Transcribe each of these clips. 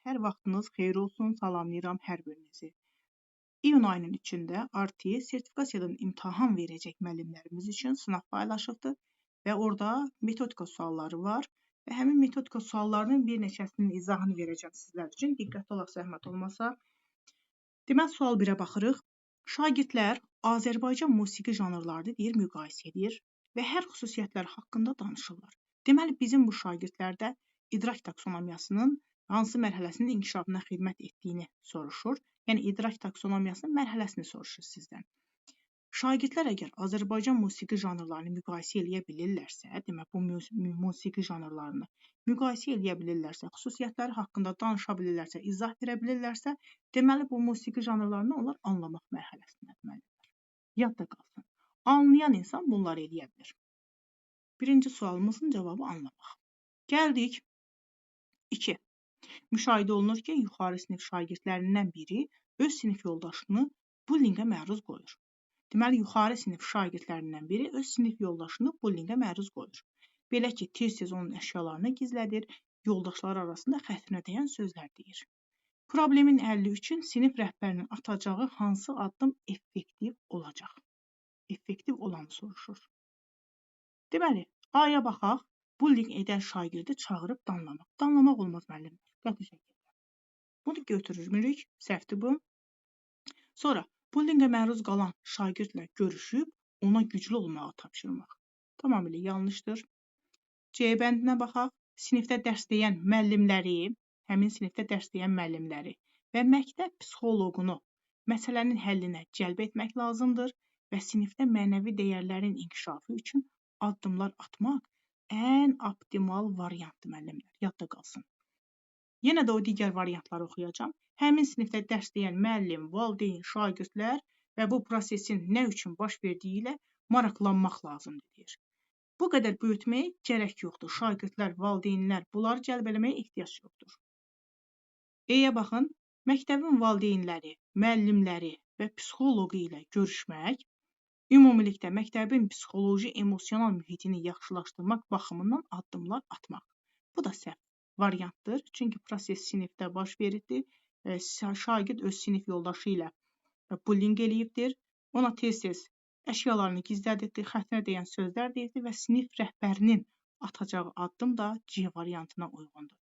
Hər vaxtınız xeyir olsun, salamlayıram hər birinizi. İyun ayının içində RT sertifikasiyadan imtahan verəcək müəllimlərimiz üçün sınaq paylaşıbdır və orada metodika sualları var və həmin metodika suallarının bir neçəsinin izahını verəcəm sizlər üçün. Diqqətli olaq, zəhmət olmasa. Deməli, sual 1-ə baxırıq. Şagirdlər Azərbaycan musiqi janrlarını deyir, müqayisə edir və hər xüsusiyyətləri haqqında danışırlar. Deməli, bizim bu şagirdlərdə idrak taksonomiyasının hansı mərhələsinin inkişafına xidmət etdiyini soruşur. Yəni, idrak taksonomiyasının mərhələsini soruşur sizdən. Şagirdlər əgər Azərbaycan musiqi janrlarını müqayisə eləyə bilirlərsə, demək, bu musiqi janrlarını müqayisə eləyə bilirlərsə, xüsusiyyətləri haqqında danışa bilirlərsə, izah verə bilirlərsə, deməli, bu musiqi janrlarını onlar anlamaq mərhələsindədir. Yadda qalsın. Anlayan insan bunları eləyə bilir. Birinci sualımızın cavabı anlamaq. Gəldik 2. Müşahidə olunur ki, yuxarı sinif şagirdlərindən biri öz sinif yoldaşını bullinqə məruz qoyur. Deməli, yuxarı sinif şagirdlərindən biri öz sinif yoldaşını bullinqə məruz qoyur. Belə ki, tez-tez onun əşyalarını gizlədir, yoldaşları arasında xətrinə dəyən sözlər deyir. Problemin həlli üçün sinif rəhbərinin atacağı hansı addım effektiv olacaq? Effektiv olanı soruşur. Deməli, A-ya baxaq. Bullying edən şagirdi çağırıb danlamaq. Danlamaq olmaz müəllimlər, qəti şəkildə. Bunu götürmürük, səhvdir bu. Sonra bullyingə məruz qalan şagirdlə görüşüb ona güclü olmağı tapşırmaq. Tamamilə yanlışdır. C bəndinə baxaq. Sinifdə dərs deyən müəllimləri, həmin sinifdə dərs deyən müəllimləri və məktəb psixoloqunu məsələnin həllinə cəlb etmək lazımdır və sinifdə mənəvi dəyərlərin inkişafı üçün addımlar atmaq ən optimal variantdır müəllimlər, yadda qalsın. Yenə də o digər variantları oxuyacağam. Həmin sinifdə dərs deyən müəllim, valideyn, şagirdlər və bu prosesin nə üçün baş verdiyi ilə maraqlanmaq lazımdır deyir. Bu qədər böyütməyə gərək yoxdur. Şagirdlər, valideynlər, bunları cəlb eləməyə ehtiyac yoxdur. E-yə baxın. Məktəbin valideynləri, müəllimləri və psixoloqu ilə görüşmək, ümumilikdə məktəbin psixoloji, emosional mühitini yaxşılaşdırmaq baxımından addımlar atmaq. Bu da səhv variantdır. Çünki proses sinifdə baş veribdir. Şagird öz sinif yoldaşı ilə bullying eləyibdir. Ona tez-tez əşyalarını gizlədibdir, xətrinə dəyən sözlər deyibdir və sinif rəhbərinin atacağı addım da C variantına uyğundur.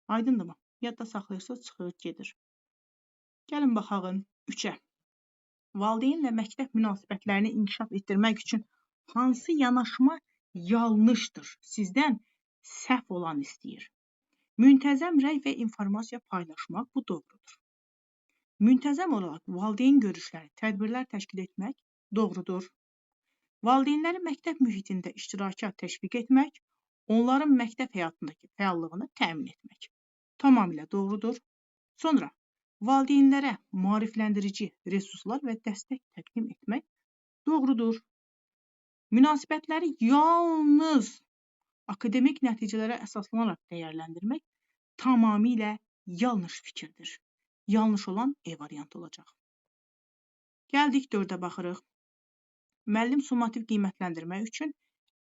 Aydındırmı? Yadda saxlayırsınız, çıxır, gedir. Gəlin baxağın 3-ə. Valideynlə məktəb münasibətlərini inkişaf etdirmək üçün hansı yanaşma yanlışdır? Sizdən səhv olan istəyir. Müntəzəm rəy və informasiya paylaşmaq, bu doğrudur. Müntəzəm olaraq valideyn görüşləri, tədbirlər təşkil etmək doğrudur. Valideynləri məktəb mühitində iştiraka təşviq etmək, onların məktəb həyatındakı fəallığını təmin etmək. Tamamilə doğrudur. Sonra valideynlərə maarifləndirici resurslar və dəstək təqdim etmək doğrudur. Münasibətləri yalnız akademik nəticələrə əsaslanaraq dəyərləndirmək tamamilə yanlış fikirdir. Yanlış olan E variantı olacaq. Gəldik 4-ə baxırıq. Müəllim summativ qiymətləndirmə üçün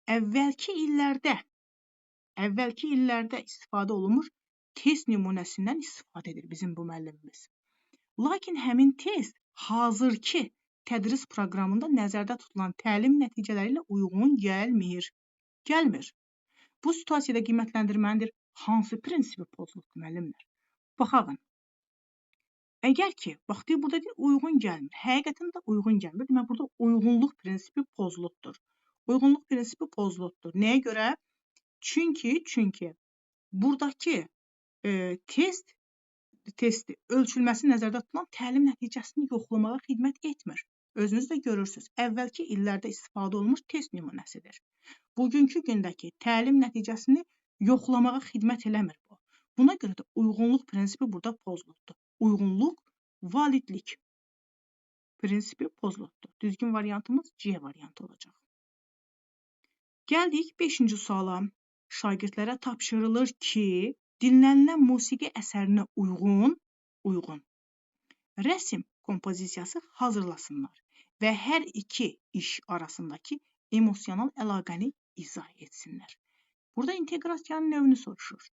əvvəlki illərdə istifadə olunmuş test nümunəsindən istifadə edir bizim bu müəllimimiz. Lakin həmin test hazırki tədris proqramında nəzərdə tutulan təlim nəticələri ilə uyğun gəlmir. Bu situasiyada qiymətləndirməlidir. Hansı prinsipi pozulubdur müəllimlər? Baxağın. Əgər ki, bax deyir, burada deyir, uyğun gəlmir. Həqiqətən də uyğun gəlmir. Demək, burada uyğunluq prinsipi pozulubdur. Uyğunluq prinsipi pozulubdur. Nəyə görə? Çünki buradakı test ölçülməsi nəzərdə tutulan təlim nəticəsini yoxlamağa xidmət etmir. Özünüz də görürsünüz. Əvvəlki illərdə istifadə olunmuş test nümunəsidir. Bugünkü gündəki təlim nəticəsini yoxlamağa xidmət eləmir bu. Buna görə də uyğunluq prinsipi burada pozulubdur. Uyğunluq, validlik prinsipi pozulubdur. Düzgün variantımız C variantı olacaq. Gəldik 5-ci suala. Şagirdlərə tapşırılır ki, dinlənilən musiqi əsərinə uyğun rəsm kompozisiyası hazırlasınlar və hər iki iş arasındakı emosional əlaqəni izah etsinlər. Burada inteqrasiyanın növünü soruşur.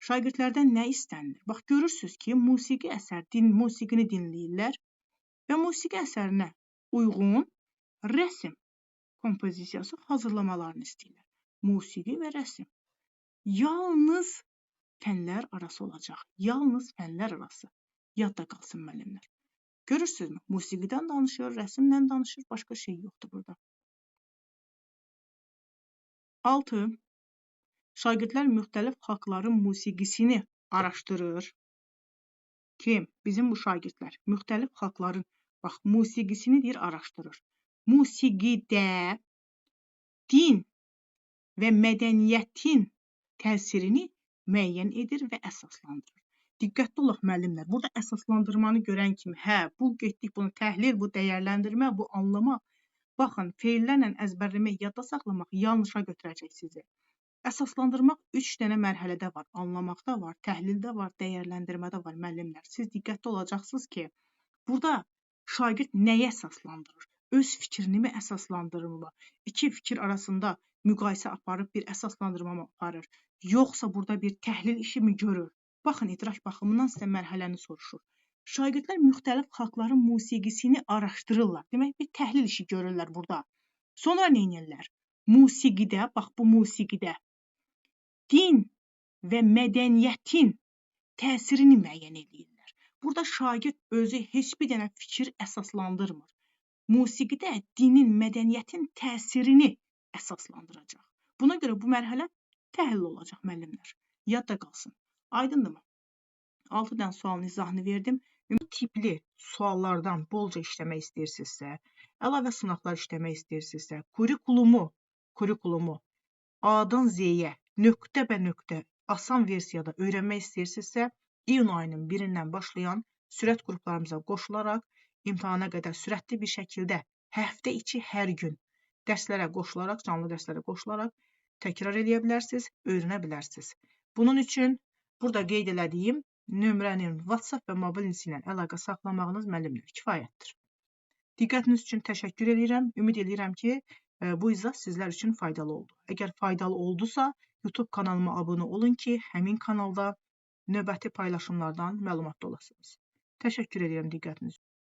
Şagirdlərdən nə istənilir? Bax, görürsünüz ki, musiqi əsər, musiqini dinləyirlər və musiqi əsərinə uyğun rəsm kompozisiyası hazırlamalarını istəyirlər. Musiqi və rəsm. Yalnız fənlər arası olacaq. Yalnız fənlər arası. Yadda qalsın müəllimlər. Görürsünüzmü? Musiqidən danışır, rəsmlə danışır, başqa şey yoxdur burada. 6. Şagirdlər müxtəlif xalqların musiqisini araşdırır. Kim? Bizim bu şagirdlər. Müxtəlif xalqların, bax, musiqisini deyir, araşdırır. Musiqidə din və mədəniyyətin təsirini müəyyən edir və əsaslandırır. Diqqətli olaq müəllimlər. Burada əsaslandırmanı görən kimi, hə, bu getdik, bunu təhlil, bu dəyərləndirmə, bu anlama. Baxın, feillərlə əzbərləmək, yadda saxlamaq yanlışa götürəcək sizi. Əsaslandırmaq 3 dənə mərhələdə var. Anlamaqda var, təhlildə var, dəyərləndirmədə var müəllimlər. Siz diqqətli olacaqsınız ki, burada şagird nəyə əsaslandırır? Öz fikrini mi əsaslandırır? İki fikir arasında müqayisə aparıb bir əsaslandırma mı aparır? Yoxsa burada bir təhlil işi mi görür? Baxın, idrak baxımından sizə mərhələni soruşur. Şagirdlər müxtəlif xalqların musiqisini araşdırırlar. Demək, bir təhlil işi görürlər burada. Sonra nə edirlər? Musiqidə, bax bu musiqidə din və mədəniyyətin təsirini müəyyən edirlər. Burada şagird özü heç bir dənə fikir əsaslandırmır. Musiqidə dinin, mədəniyyətin təsirini əsaslandıracaq. Buna görə bu mərhələ təhlil olacaq müəllimlər. Yadda qalsın. Aydındırmı? 6 dənə sualın izahını verdim. Bu tipli suallardan bolca işləmək istəyirsinizsə, əlavə sınaqlar işləmək istəyirsinizsə, kurikulumu A-dan Z-yə nöqtə bə nöqtə asan versiyada öyrənmək istəyirsinizsə, iyun ayının 1-dən başlayan sürət qruplarımıza qoşularaq imtahana qədər sürətli bir şəkildə həftə içi hər gün dərslərə qoşularaq, canlı dərslərə qoşularaq təkrar eləyə bilərsiniz, öyrənə bilərsiniz. Bunun üçün burada qeyd elədiyim nömrənin WhatsApp və mobil ilə əlaqə saxlamağınız müəllimlər kifayətdir. Diqqətiniz üçün təşəkkür edirəm. Ümid edirəm ki, bu izah sizlər üçün faydalı oldu. Əgər faydalı oldusa, YouTube kanalıma abunə olun ki, həmin kanalda növbəti paylaşımlardan məlumatlı olasınız. Təşəkkür edirəm diqqətiniz üçün.